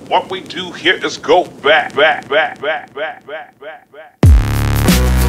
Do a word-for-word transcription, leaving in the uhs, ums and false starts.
What we do here is go back, back, back, back, back, back, back, back, back.